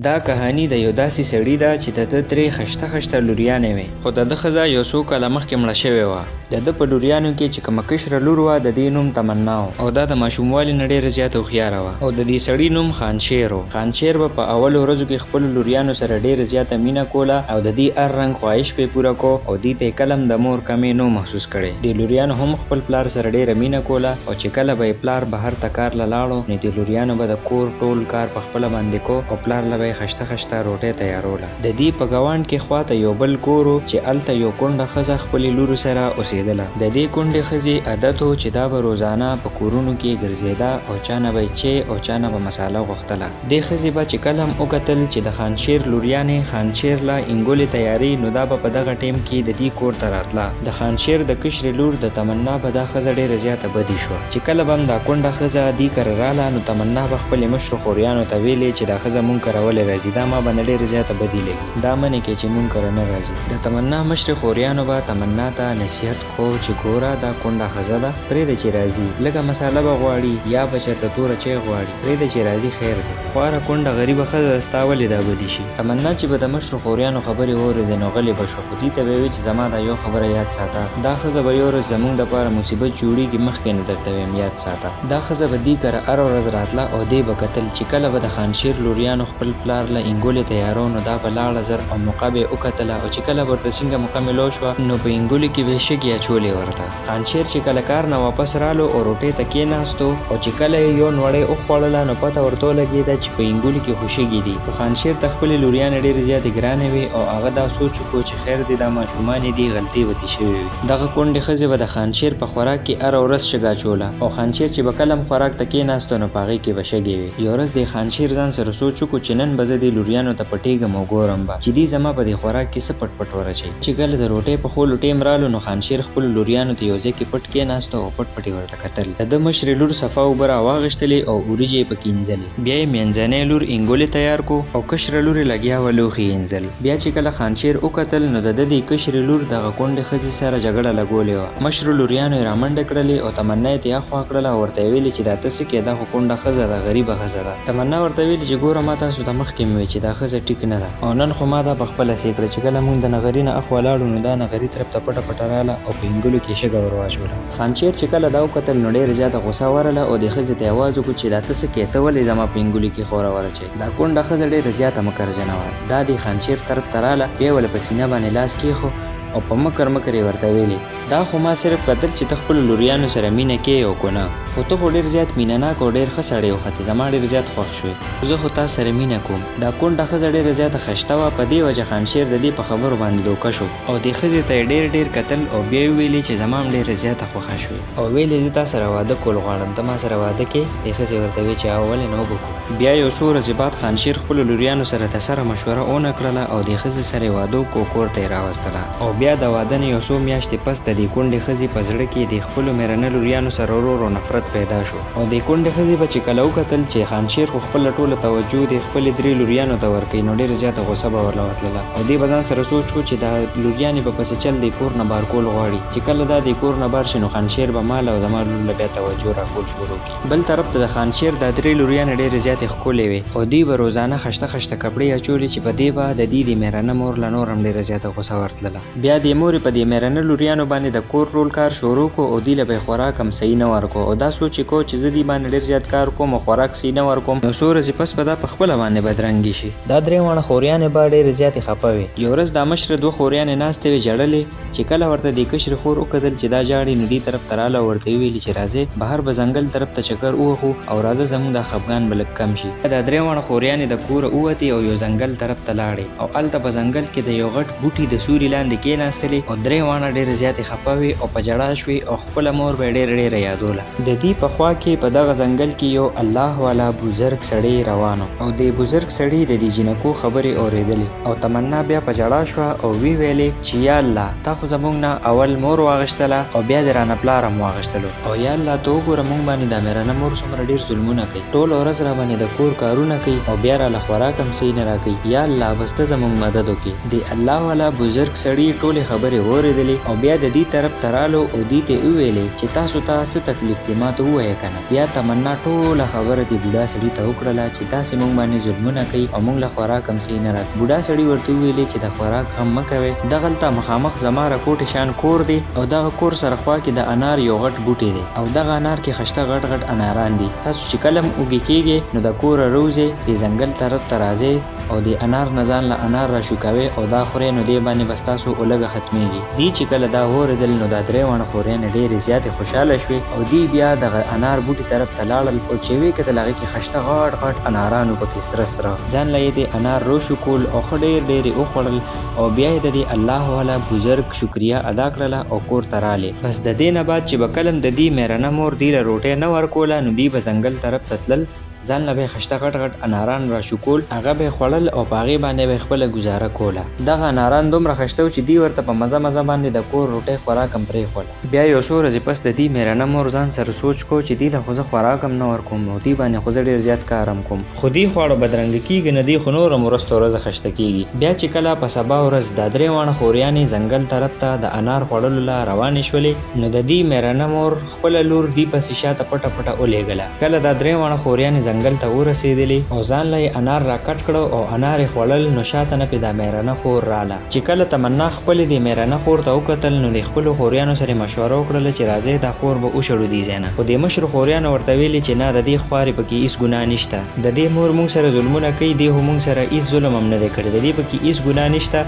دا کهاني د یو داسې سړي ده چې د ده درې خشته خشته لوریانې وې، خو د ده ښځه یو څو کاله مخکې مړه شوې وه. د ده په لوریانو کې چې کومه کشره لور وه، د دې نوم تمنا و او دا د ماشوموالي نه ډېره زیاته هوښیاره وه او د دې سړي نوم خانشیر و. خانشیر به په اولو ورځو کې خپلو لوریانو سره ډېره زیاته مینه کوله او د دې هر رنګ خواهش پې پوره کو او دې ته یې کله هم د مور کمی نه و محسوس کړی. دې لوریانو هم خپل پلار سره ډېره مینه کوله او چې کله به یې پلار بهر ته کار له لاړو نو دې لوریانو به د کور ټول کار په خپله باندې کو او پلار له به یې خشته خشته روټۍ تیاروله. د دې په ګاونډ کې خوا ته یو بل کور و چې هلته یو کونډه ښځه خپلې لورو سره اوسېدله. د دې کونډې ښځې عادت و چې دا به روزانه په کورونو کې ګرځېده او چا نه به یې چای او چا نه به مساله غوښتله. دې ښځې به چې کله هم وکتل چې د خانشیر لوریانې خانشیر له اینګولې تیاري نو دا به په دغه ټیم کې د دې کور ته راتله. د خانشیر د کشرې لور د تمنا به دا ښځه ډېره زیاته بدي شوه. چې کله به هم دا کونډه ښځه دي کره راله نو تمنا به خپلې مشرو خوریانو ته ویلې چې دا ښځه مونږ کره ولې راځي، دا ما باندې ډېره زیاته بدي لګي، دا منې کې چې مونږ کره نه راځي. د تمنا مشرې خوریانو به تمنا ته نصیحت کو چې ګوره دا کونډه ښځه ده، پرېږده چې راځي، لږه مساله به غواړي یا به چېرته توره چای غواړي، پرېږده چې راځي خیر دی. خواره کونډه غریبه ښځه ده ستا ولې دا بدي شي. تمنا چې به د مشرو خوریانو خبرې واورېدې نو غلې به شوه. خو دوی ته به یې ویل چې زما دا یو خبره یاد ساته، دا ښځه به یو ورځ زموږ دپاره مصیبت جوړیږي، مخکې نه درته ویم یاد ساته. دا ښځه به دې کره هره ورځ راتله او دې به کتل چې کله به د خانشیر لوریانو خپل پلار له اینګولې تیارو نو دا به لاړه زر او موقع به یې وکتله او چې کله به ورته څنګه موقع میلو شوه نو په اینګولې کې به یې شګې اچولې ورته. خانشیر چې کله کار نه واپس رالو او روټۍ ته کیناستو او چې کله یې یو نوړۍ وخوړله نو پته ورته ولګیده چې په اینګولي کې خو شګې دي. خو خانشیر ته خپلې لوریانې ډیرې زیاتې ګرانې وې او هغه دا سوچ وکړو چې خیر دی دا ماشومانې دي غلطې به تې شوې وي. دغه کونډې ښځې به د خانشیر په خوراک کې هره ورځ شګه اچوله او خانشیر چې به کله هم خوراک ته کیناستو نو په هغې کې به شګې وې. یو ورځ دې خانشیر ځان سره سوچ وکړو چې نن به زه دې لوریانو ته پټیږم او ګورم به چې دي زما په دې خوراک کې څه پټ پټ ور اچوي. چې کله د روټۍ پخولو ټیم رالو نو خانشیر خپلو لوریانو ته یو ځای کې پټ کېناستو او پټ پټ یې ورته کتل. د ده مشرې لور صفا اوبه راواخیستلې او وریجې یې پکې اینځلې. بیا یې مینځنی لور اینګولې تیار کو او کشره لور یې لګیا وه لوښي یې اینځل. بیا چې کله خانشیر وکتل نو د ده دې کشرې لور دغه کونډې ښځې سره جګړه لګولې وه. مشرو لوریانو یې رامنډه کړلې او تمنا یې ترې اخوا کړله او ورته یې ویلې چې دا ته څه کوې دا خو کونډه ښځه ده غریبه ښځه ده. تمنا ورته ویلې چې ګوره ما تاسو ته مخکې هم ویل چې دا ښځه ټیک نه ده. او نن خو ما دا په خپله څۀ کړه چې کله مونږ د نغري نه اخوا لاړو نو دا نغري طرف ته پټه پټه راله او په اينګلو کې يې شګه ور واچوله. خانشير چې کله دا وکتل نو ډېره زياته غصه ورله او دې ښځې ته يې اواز وکړو چې دا ته څه کوې ته ولې زما په اينګلو کې خوره ور اچوې. دا کونډه ښځه ډېره زياته مکرجنه وه دا دې خانشير طرف ته راله بيا يې وله په سينه باندې لاس کېښو او په مکر مکر يې ورته ويلې. دا خو ما صرف کتل چې ته خپلو لوریانو سره مینه کې او که نه، خو ته خو ډېر زیات مینه ناک او ډېر ښه سړی وختې، زما ډېر زیات خوښ شوې، زه خو تا سره مینه کوم. دا کونډه ښځه ډېره زیاته خشته وه، په دې وجه خانشیر د دې په خبرو باندې دوکه شو او دې ښځې ته یې ډېر ډېر کتل او بیا یې وویلې چې زما هم ډېره زیاته خوښه شوې او ویلې زه تا سره واده کول غواړم، ته ما سره واده کې؟ دې ښځې ورته وې چې او ولې نه وبه کو. بیا یو څو ورځې بعد خانشیر خپلو لوریانو سره د سره مشوره اونه کړله او دې ښځې سره یې واده وکړو او کور ته یې راوستله. او بیا د واده نه یو څو میاشتې پس د دې کونډې ښځې په زړه کې د خپلو میرنه لوریانو سره ورو ورو نفرت پیدا شو او دې کونډې ښځې به چې کله وکتل چې خانشیر خو خپله ټوله توجه دې خپلې درې لوریانو ته ورکوي نو ډیره زیاته غوسه به ورله ورتلله او دې به ځان سره سوچ کو چې دا لوریانې به په څه چل دې کور نه بار کول غواړي چې کله دا دې کور نه بار شي نو خانشیر به ماله او زما لور له بیا توجه راکول شروع کړي. بل طرف ته د خانشیر دا درې لوریانې ډېرې زیاتې ښکلې وې او دوی به روزانه خشته خشته کپړې اچولې چې په دې به د دوی د میرنه مور له نور هم ډېره زیاته غوسه ورتلله. بیا دې مورې په دې میرنه لوریانو باندې د کور ټول کار شروع کړو او دوی له به یې خوراک هم صحیح نه ورکو او دا سوچ یې کو چې زه دوی باندې ډېر زیات کار کوم او خوراک صحیح نه ورکوم نو څو ورځې پس به دا په خپله باندې بدرنګې شي. دا درې واړه خوریانې به ډېرې زیاتې خپه وې. یو ورځ دا مشرې دوه خوریانې ناستې وې ژړلې. چې کله ورته دې کشرې خور وکتل چې دا ژاړي نو دې طرف ته راله او ورته یې وویل چې راځئ بهر به ځنګل طرف ته چکر ووهو او راځه زموږ دا خپګان به لږ کم شي. دا درې واړه خوریانې د کوره ووتې او یو ځنګل طرف ته لاړې او هلته په ځنګل کې د یو غټ بوټي د سوري لاندې کېناستلې او درې واړه ډېرې زیاتې خپه وې او په ژړا شوې او خپله مور به یې ډېره ډېره یادوله. د دې په خوا کې په دغه ځنګل کې یو الله والا بزرګ سړی روان و او دې بزرګ سړي د دې جینکو خبرې اورېدلې. او تمنا بیا په ژړا شوه او وی ویلې چې یا الله تا خو زمونږ نه اول مور واغشتله او بیا دې رانه پلار هم واغشتلو او یا الله ته وګوره مونږ باندې دا میرنه مور څومره ډیر ظلمونه کوي ټوله ورځ راباندې د کور کارونه کوي او بیا راله خوراک هم صحیح نه راکوي یا الله بس ته زمونږ مدد وکړې. دې الله والا بزرګ سړي ټولې خبرې واورېدلې او بیا د دې طرف ته رالو او دوی ته یې وویلې چې تاسو ته څه تکلیف دی ما ماته ووایه کنه. بیا تمنا ټوله خبره دې بوډا سړي ته وکړله چې داسې مونږ باندې ظلمونه کوي او مونږ له خوراک هم صحیح نه راکوي. بوډا سړي ورته وویلې چې د خوراک غم مه کوئ، دغلته مخامخ زما رکوټې شان کور دی او دغه کور سره خوا کې د انار یو غټ بوټی دی او دغه انار کې خشته غټ غټ اناران دي، تاسو چې کله هم اوږې کیږئ نو د کوره روځئ، دې ځنګل طرف ته راځئ او دې انار نه ځان له انار راشوکوئ او دا خورئ نو دې باندې به ستاسو اولږه ختمیږي. دي چې کله دا واورېدل نو دا درې واړه خوریانې ډېرې زیاتې خوشحاله شوې او دي بیا دغه انار بوټي طرف ته لاړل او چې ویې کتل هغې کې خشته غټ غټ اناران وو پکې سره سره. ځان له یې دې انار روشوکول او ښه ډېر ډېر یې وخوړل او بیا یې د دې الله والا بزرګ شکریه ادا کړله او کور ته رالې. بس د دې نه بعد چې به کله هم د دي مېرنه مور دي له روټۍ نه ورکوله نو دي به ځنګل طرف ته تلل، ځان له به یې خشته غټ غټ اناران راشوکول، هغه به یې خوړل او په هغې باندې به یې خپله ګوزاره کوله. دغه اناران دومره خشته وو چې دوی ورته په مزه مزه باندې د کور روټۍ خوراک هم پرېښوله. بیا یو څو ورځې پس د دوی مېرنه مور ځان سره سوچ کو چې دوی له خو زه خوراک هم نه ورکوم او دوی باندې خو زه ډېر زیات کار هم کوم، خو دوی خواړه بدرنګه کېږي نه، دوی خو نور هم ورځ تر ورځه خشته کېږي. بیا چې کله په سبا ورځ دا درې واړه خوریانې ځنګل طرف ته د انار خوړلو له روانې شولې نو د دوی مېرنه مور خپله لور دي پسې شاته پټه پټه ولېږله. کله دا درې واړه خوریانې ځنګل ته ورسېدلې او ځان له یې انار را کټ کړو او انار یې خوړل نو شاته نه پې دا مېرنه خور راله. چې کله تمنا خپلې دې مېرنه خور ته وکتل نو دې خپلو خوریانو سره یې مشوره وکړله چې راځئ دا خور به وشړو دې ځای نه. خو دې مشرو خوریانو ورته ویلې چې نه د دې خوارې پکې هیڅ ګناه نشته. د دې مور مونږ سره ظلمونه کوي دې خو مونږ سره هیڅ ظلم هم نه دی کړی. د دې پکې هیڅ ګناه نشته.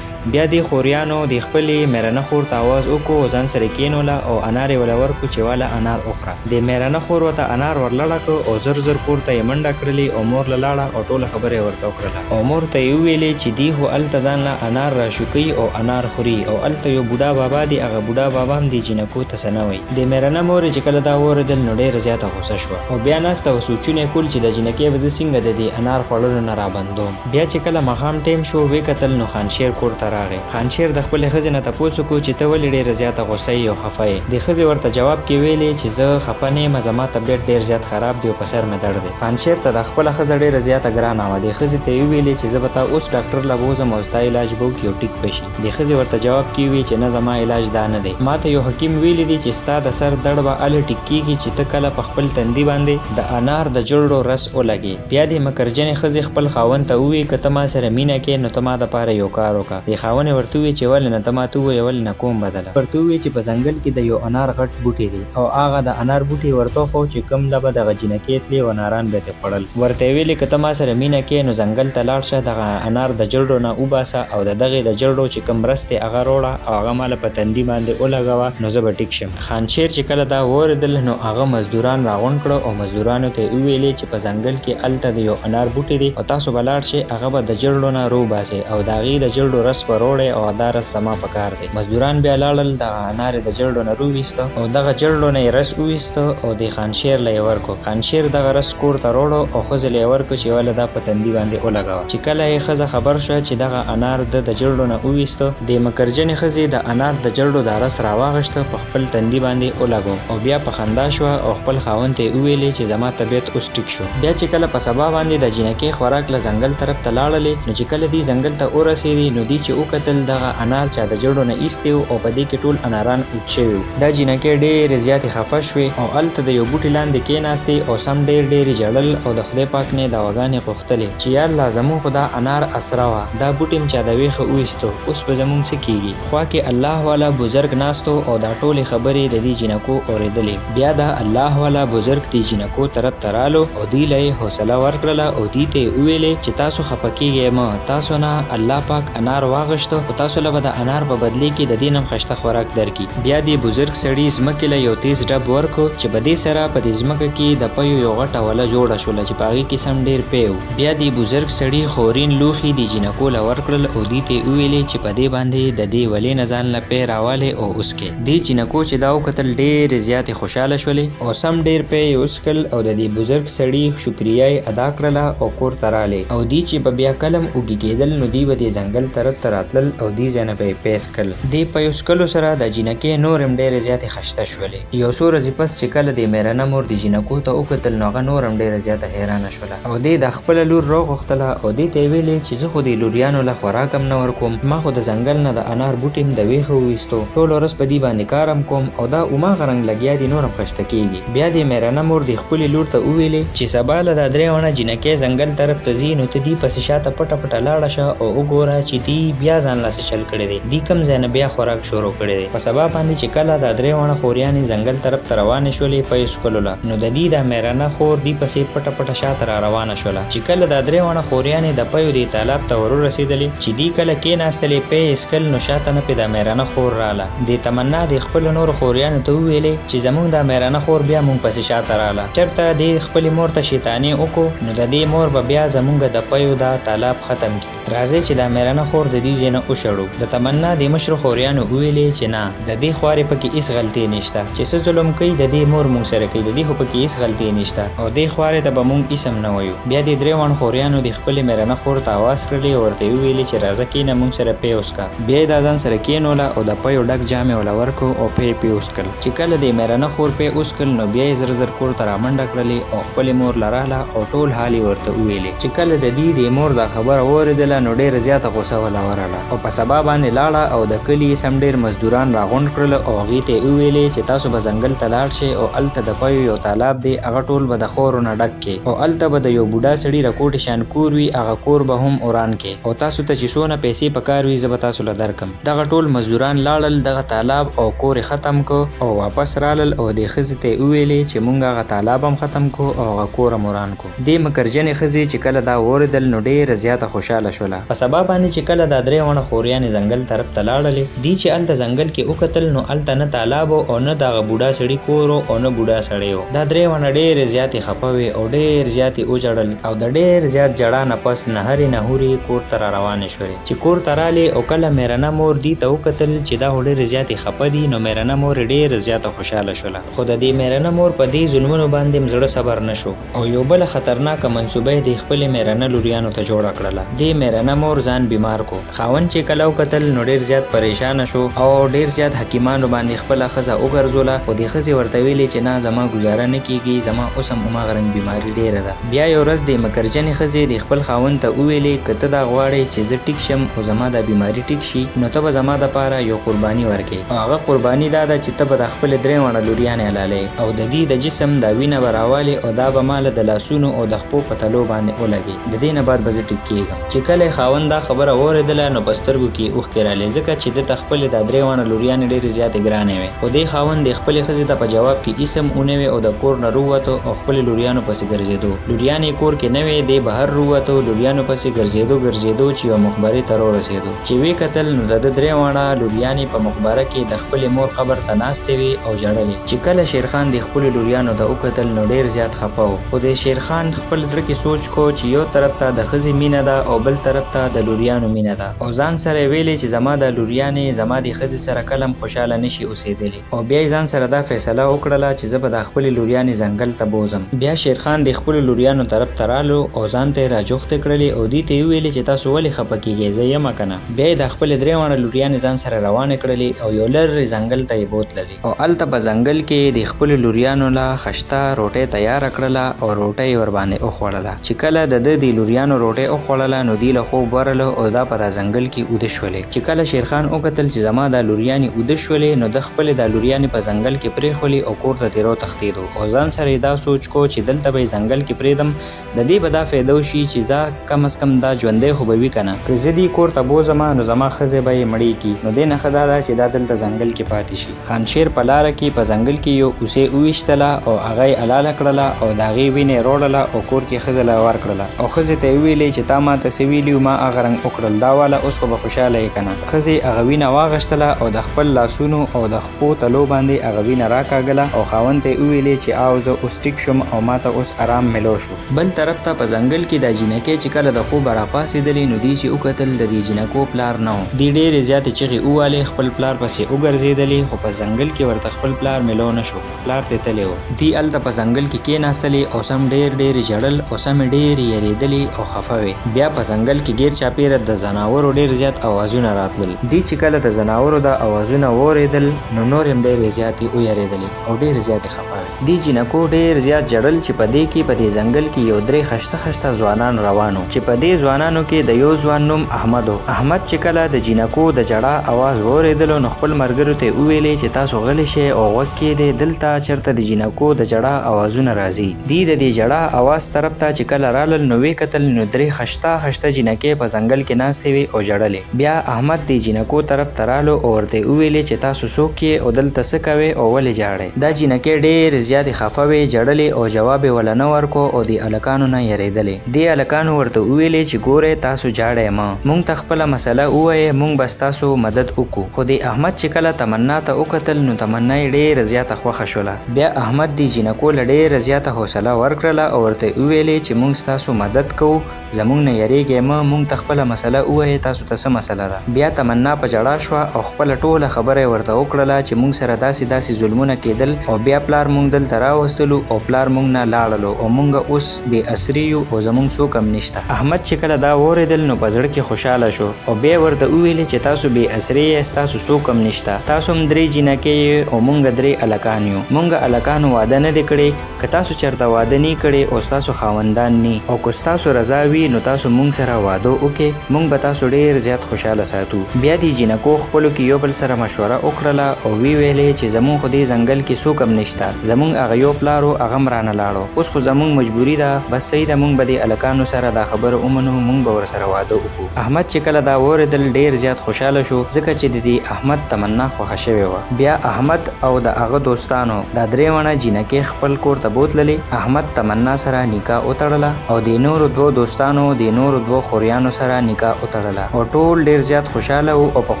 بیا دې خوریانو دې خپلې میرنه خور ته اواز وکړو او ځان سره یې کینوله او انار یې وله ورکړو چې واله انار وخوره. دې میرنه خور ورته انار ورلړه کړو او زر زر کور ته یې منډه کړلې او مور له لاړه او ټوله خبره یې ورته وکړله او مور ته یې وویلې چې دي خو هلته ځان له انار راشوکوي او انار خوري او هلته یو بوډا بابا دي هغه بوډا بابا هم دې جینکو ته څه نه وایي. دې میرنه مور یې چې کله دا واورېدل نو ډېره زیاته غوسه شوه او بیا ناسته او سوچونه یې کول چې دا جینکۍ به زه څنګه د دې انار خوړلو نه رابندوم. بیا چې کله ماښام ټیم شو وې کتل نو خانشیر کور ته راغی. خانشیر د خپلې ښځې نه تپوس وکړو چې ته ولې ډیره زیاته غوسه یې او خفه یې؟ دې ښځې ورته جواب کې ویلې چې زه خفه نه یم زما طبیعت ډیر زیات خراب دی او په سر مې دړ دی. خانشیر ته دا خپله ښځه ډیره زیاته ګرانه وه. دې ښځې ته یې وویلې چې زه به تا اوس ډاکټر له بوځم او ستا علاج به وکړي او ټیک به شي. دې ښځې ورته جواب کې وویل چې نه زما علاج دا نه دی. ماته یو حکیم ویلي دي چې ستا د سر دړ به هله ټیک کیږي چې ته کله په خپل تندي باندې د انار د جرړو رس ولګې. بیا دې مکرجنې ښځې خپل خاوند ته ووې، که ته ما سره مینه کې نو ته ما د پاره یو کار وکړه. دې خاوند یې ورته ووې چې ولې نه ته ماته ووایه ولې نه کوم بدله. ورته ووې چې په ځنګل کې د یو انار غټ بوټی دی او هغه د انار بوټی یې ورته وښود چې کوم له به دغه جینکې تلې او اناران به یې ترې خوړل. ورته یې ویلې که ته ما سره مینه کې نو ځنګل ته لاړ شه دغه انار د جرړو نه وباسه او د دغې د جرړو چې کوم رس دی هغه روړه او هغه ماله په تندي باندې ولګوه نو زه به ټیک شم. خانشیر چې کله دا واورېدل نو هغه مزدوران راغونډ کړه او مزدورانو ته یې وویلې چې په ځنګل کې هلته د یو انار بوټی دی او تاسو به لاړ شئ هغه به د جرړو نه روباسئ او د هغې د جرړو رس به روړئ او دا رس زما په کار دی. مزدوران بیا لاړل دغه انار یې د جرړو نه روویسته او دغه جرړو نه یې رس وویسته او دې خانشیر له یې ورکړو. خانشیر دغه رس کور ته روړو او ښځې له یې ورکړو چې وله دا په تندي باندې ولګوه. چې کله یې ښځه خبر شوه چې دغه انار ده د جرړو نه وویسته، دې مکرجنې ښځې د انار د جرړو دا رس راواغشته په خپل تندي باندې ولګو او بیا په خندا شوه او خپل خاوند ته یې وویلې چې زما طبیعت اوس ټیک شو. بیا چې کله په سبا باندې دا جینکۍ خوراک له ځنګل طرف ته لاړلې نو چې کله دي ځنګل ته ورسیدې نو دي چې وکتل دغه انار چا د جرړو نه ایستې وو او په دې کې ټول اناران اوچ شوي وو. دا جینکۍ ډېرې زیاتې خفه شوې او هلته د یو بوټي لاندې کېناستې او سم ډېر ډېر یې ژړل او د خدای پاک نه یې دعاګانې غوښتلې چې یاالله زمونږ خو دا انار اسره وه دا بوټي هم چا د ویښه وویستو اوس به زمونږ څه کیږي. خوا کې الله والا بزرګ ناست و او دا ټولې خبرې د دې جینکو اورېدلې. بیا دا الله والا بزرګ دې جینکو طرف ته رالو او دوی له یې حوصله ورکړله او دوی ته یې وویلې چې تاسو خپه کیږئ مه تاسو نه الله پاک انار واغشتو خو تاسو له به د انار په بدلې کې د دې نه هم خشته خوراک درکړي. بیا دې بزرګ سړي ځمکې له یو تیز ډب ورکړو چې په دې سره په دې ځمکه کې د پیو یو غټه وله جوړه شوله چې په هغې کې سم ډیر پی وو. بیا دې بزرګ سړي خورین لوښي دې جینکو له ورکړل او دوی ته یې وویلې چې په دې باندې د دې ولې نه ځان له پی راوالې او وڅکې. دې جینکو چې دا وکتل ډیرې زیاتې خوشحاله شولې او سم ډیر پی یې وڅکل او د دې بزرګ سړي شکریه یې ادا کړله او کور ته رالې او دوی چې به بیا کله هم اوږي کیدل نو دوی به دې ځنګل طرف ته راتلل او دې ځای نه به یې پی څکل. دې پیو څکلو سره دا جینکې نورې هم ډیرې زیاتې خشته شولې. یو څو ورځې پس چې کله دې میرنه مور دې جینکو ته وکتل نو هغه نوره هم ډیره ډېره زیاته حیرانه شوله او دې دا خپله لور راوغوښتله او دې ته یې ویلې چې زه خو دې لوریانو له خوراک هم نه ورکوم، ما خو د ځنګل نه د انار بوټی هم د ویښه وویستو، ټوله ورځ په دي باندې کار هم کوم او دا هماغه رنګ لګیا دي نور هم خشته کیږي. بیا دې میرنه مور دې خپلې لور ته وویلې چې سبا له دا درې واڼه جینکۍ ځنګل طرف ته ځي نو ته دي پسې شاته پټه پټه لاړه شه او وګوره چې دي بیا ځان له څه چل کړی دی، دي کوم ځای نه بیا خوراک شروع کړی دی. په سبا باندې چې کله دا درې واڼه خوریانې ځنګل طرف ته روانې شولې پيو څکلو له، نو د دي دا میرنه خور دي پسې پټه پټه شاته را روانه شوله. چې کله دا درې واڼه خوریانې د پیو دې تالاب ته ورورسېدلې، چې دي کله کېناستلې پی یې څکل نو شاته نه پې دا میرنه خور راله. دې تمنا دې خپلو نورو خوریانو ته وویلې چې زمونږ دا میرنه خور بیا مونږ پسې شاته راله، چرته دې خپلې مور ته شیطانې وکړو نو د دې مور به بیا زمونږ د پیو دا تالاب ختم کړي. راځئ چې دا میرنه خور د دې ځای نه وشړو. د تمنا دې مشرو خوریانو وویلې چې نه، د دې خوارې پکې هیڅ غلطې نشته، چې څه ظلم کوي د دې مور مونږ سره کوي، د دې خو پکې هیڅ غلطې نشته او دې خوارې ته به مونږ هیڅ هم نه وایو. بیا دې درې واڼو خوریانو دې خپلې میرنه خور ته اواز کړلې او ورته یې وویلې چې راځه کینه مونږ سره پی وڅکه. بیا یې دا ځان سره کینوله او د پیو ډک جام یې وله ورکړو او پی یې پې وڅکل. چې کله دې میرنه خور پی وڅکل نو بیا یې زر زر کور ته رامنډه کړلې او خپلې مور له راله او ټول حال یې ورته وویلې. چې کله د دې دې مور دا خبره واورېدله نو ډېره زیاته غوسه وله ورغله او په سبا باندې لاړه او د کلي یې سم ډېر مزدوران راغونډ کړل او هغوی ته یې وویلې چې تاسو به ځنګل ته لاړ شئ او هلته د پیو یو تالاب دی هغه ټول به د خاورو نه ډک کړئ او هلته به د یو بوډا سړي رکوټې شان کور وي هغه کور به هم وران کړئ او تاسو ته چې څونه پیسې په کار وي زه به تاسو له درکړم. دغه ټول مزدوران لاړل دغه تالاب او کور یې ختم کړ او واپس رالل او دې ښځې ته یې وویلې چې مونږ هغه تالاب هم ختم کړ او هغه کور هم وران کړو. دې مکرجنې ښځې چې کله دا واورېدل نو ډېره زیاته خوشحاله شوله. په سبا باندې چې کله دا درې واڼه خوریانې ځنګل طرف ته لاړلې، دي چې هلته ځنګل کې وکتل نو هلته نه تالاب و او نه د هغه بوډا سړي کور و او نه بوډا سړی و. دا درې واڼه ډېرې زیاتې خپه وې او ډېر زیات یې وژړل او د ډېر زیات ژړا نه پس نهرې نهورې کور ته راروانې شولې. چې کور ته رالې او کله میرنه مور دي ته وکتل چې دا خو ډېرې زیاتې خپه دي نو میرنه مور یې ډېره زیاته خوشحاله شوله. خو د دې میرنه مور په دې ظلمونو باندې هم زړه صبر نه شو او یو بله خطرناکه منصوبه یې دې خپلې میرنه لوریانو ته جوړه کړله. دې میرنه مور ځان بیمار کو. خاوند چې کله وکتل نو ډېر زیات پریشانه شو او ډېر زیات حکیمانو باندې خپله ښځه وګرځوله خو دې ښځې ورته ویلې چې نه زما ګوزاره نه کیږي، زما اوس هم هماغه رنګ بیماري ډېره ده. بیا یو ورځ دې مکرجنې ښځې دې خپل خاوند ته وویلې که ته دا غواړې چې زه ټیک شم او زما دا بیماري ټیک شي نو ته به زما دپاره یو قرباني ورکړې او هغه قرباني دا ده چې ته به دا خپلې درې واړه لوریانې حلالوې او د دې د جسم دا وینه به راوالې او دا به ماله د لاسونو او د خپو په تلو باندې ولګې، د دې نه بعد به زه ټیک کیږم. چې کله یې خاوند دا خبره واورېدله نو په سترګو کې یې اوښکې رالې ځکه چې ده ته خپلې دا درې واړه لوریانې ډېرې زیاتې ګرانې وې. خو دې خاوند یې خپلې ښځې ته په جواب کې هیڅ هم ونه وې او د کور نه رووتو او خپلې لوریانو پسې ګرځېدو. لوریانې یې کور کې نه وې، دی بهر رووتو، لوریانو پسې ګرځېدو ګرځېدو چې یوه مقبرې ته رورسېدو. چې ویې کتل نو د ده درې واړه لوریانې په مقبره کې د خپلې مور قبر ته ناستې وې او ژړلې. چې کله شیرخان دې خپلو لوریانو ته وکتل نو ډېر زیات خپه و. خو دې شیرخان خپل زړه کې سوچ کو چې یو طرف ته د ښځې مینه ده او بل طرف ته د لوریانو مینه ده او ځان سره یې ویلې چې زما دا لوریانې زما دې ښځې سره کله هم خوشحاله نه شي اوسېدلې او بیا یې ځان سره دا فیصله وکړله چې زه به دا خپلې لوریانې ځنګل ته بوځم. بیا شیرخان دې خپلو لوریانو طرف ته رالو او ځان ته یې راجوختې کړلې او دوی ته یې وویلې چې تاسو ولې خپه کیږئ زه یمه کنه. بیا یې دا خپلې درې واړه لوریانې ځان سره روانې کړلې او یو لرې ځنګل ته یې بوتللې او هلته په ځنګل کې یې د خپلو لوریانو له خشته روټۍ تیاره کړله او روټۍ یې ورباندې وخوړله. چې کله د ده د لوریانو روټۍ وخوړله نو دوی له خوب ورغله او دا په دا ځنګل کې اوده شولې. چې کله شیرخان وکتل چې زما دا لوریانې اوده شولې نو ده خپلې دا لوریانې په ځنګل کې پرېښولې او کور ته ترې روتښتېدو او ځان سره یې دا سوچ کو چې دلته به یې ځنګل کې پرېږدم د دې به دا فایده وشي چې ځه کم از کم دا ژوندی خو به وي کنه، که زه دې کور ته بوځم نو زما ښځې به یې مړې کړي، نو دې نه ښه دا ده چې دا دلته ځنګل کې پاتې شي. خانشیر په لاره کې په ځنګل کې یو هوسۍ وویشتله او هغه یې حلاله کړله او د هغې وینه یې روړله او کور کې ښځه له ورکړله او ښځې ته یې وویلې چې تا ماته څه ویلي وو ما هغه رنګ وکړل دا واله اوس خو به خوشحاله یې کنه. ښځې هغه وینه واغشتله او د خپل لاسونو او د خپو تلو باندې هغه وینه راکاږله او خاوند ته یې وویلې چې آو زه اوس ټیک شوم او ماته اوس ارام ملو شو. بل طرف ته په ځنګل کې دا جینکۍ چې کله د خوبه راپاڅېدلې نو دې چې وکتل د دې جینکو پلار نه و. دې ډېرې زیاتې چغې ووالې، خپل پلار پسې وګرځېدلې خو په ځنګل کې ورته خپل پلار ملو نه شو، پلار ترې تللی و. دې هلته په ځنګل کې کېناستلې او سم ډېر ډېر یې ژړل او سمې ډېرې یرېدلې او خفه وې. بیا په ځنګل کې ګېر چاپېره د ځناورو ډېر زیات اوازونه راتلل. دې چې کله د ځناورو دا اوازونه واورېدل نو نورې هم ډېرې زیاتې ویرېدلې او ډېرې زیاتې خفه وې. دې جینکو ډېر زیات ژړل چې په دې کې په دې ځنګل کې یو درې خشته خشته ځوانان روان وو چې په دې ځوانانو کې د یو ځوان نوم احمد و. احمد چې کله د جینکو د ژړا اواز واورېدلو نو خپل ملګرو ته یې وویلې چې تاسو غلي شئ او غوږ کېږدئ، دلته چېرته د جینکو د ژړا اوازونه راځي. دي د دې ژړا اواز طرف ته چې کله رالل نو ویې کتل نو درې خشته خشته جینکې په ځنګل کې ناستې وې او ژړلې. بیا احمد دې جینکو طرف ته رالو او ورته یې وویلې چې تاسو څوک یې او دلته څه کوې او ولې ژاړئ؟ دا جینکې ډېرې زیاتې خفه وې، ژړلې او جواب یې وله نه ورکو او دې هلکانو نه یریدلې. دې هلکانو ورته وویلې چې ګورئ تاسو ژاړئ مه، مونږ ته خپله مسله ووایئ، مونږ به ستاسو مدد وکړو. خو دې احمد چې کله تمنا ته وکتل نو تمنا یې ډېره زیاته خوښه شوله. بیا احمد دې جینکو له ډېره زیاته حوصله ورکړله او ورته یې وویلې چې مونږ ستاسو مدد کوو، زمونږ نه یریږی مه، مونږ ته خپله مسله ووایه تاسو ته څه مسله ده؟ بیا تمنا په ژړا شوه او خپله ټوله خبره یې ورته وکړله چې مونږ سره داسې داسې ظلمونه کیدل او بیا پلار مونږ دلته راوستلو او پلار مونږ نه لاړلو او مونږ اوس بې اسرې یو او زمونږ څوک هم نشته. احمد چې کله دا واوریدل نو په زړه کې خوشحاله شو او بیا یې ورته وویلې چې تاسو بې اسرې یئ ستاسو څوک هم نشته، تاسو هم درې جینکې یئ او مونږ درې هلکان یو، مونږ هلکانو واده نه دی کړی، که تاسو چرته واده نی کړی او ستاسو خاوندان نی او که ستاسو رضا وی نو تاسو مونږ سره واده وکړی مونږ به تاسو ډیر زیات خوشحاله ساتو. بیا دی جینکو خپلو کی یو بل سره مشوره وکړله او وی ویلی چی زمونږ خو دی ځنګل کی څوک هم نشته زمونږ هغه یو پلار وو هغه هم رانه لاړو اوس خو زمونږ مجبوری ده بس صحیح ده مونږ به دی هلکانو سره دا خبره ومنو مونږ به ورسره واده وکړو. احمد چی کله دا واوریدل ډیر زیات خوشحاله شو ځکه چی ددی احمد تمنا خوښه شوی وه. بیا احمد او د هغه دوستانو دا درېوڼه جینکې خپل کور ته بوتللې، احمد تمنا سره نکاح وتړله او دې نورو دوو دوستانو دې نورو دوو خوریانو سره نکاح وتړله او ټول ډېر زیات خوشحاله وو او په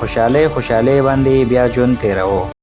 خوشحالۍ خوشحالۍ باندې یې بیا ژوند تېراوه.